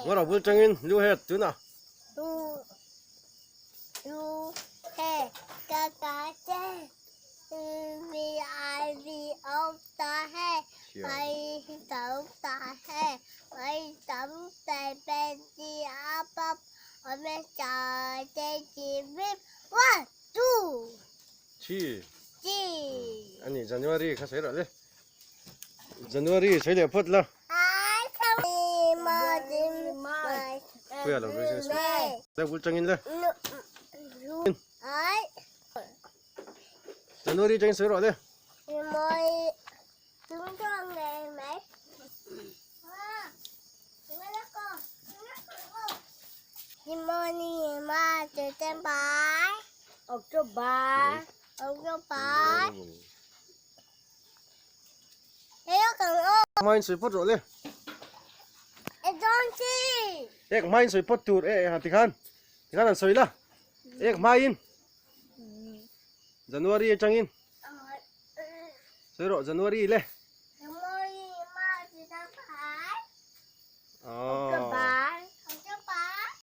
Ngawrh bul tangin lu het tunah. Lu lu he ka ka che V I V O ta he I tau ta he I tam te pe ti a pap o me cha te chi vi one two Chi. Chi. Ani January kha sawi rawh le. January sawi leh phawt la. Khuia lo ri se le bul tangin le. January tangin sawi rawh le. October October Hmain sawi phawt rawh le. Ek hmain sawi phawt tur e han tikhan tikhan han sawi la. Ek hmain January atangin sawi rawh January le.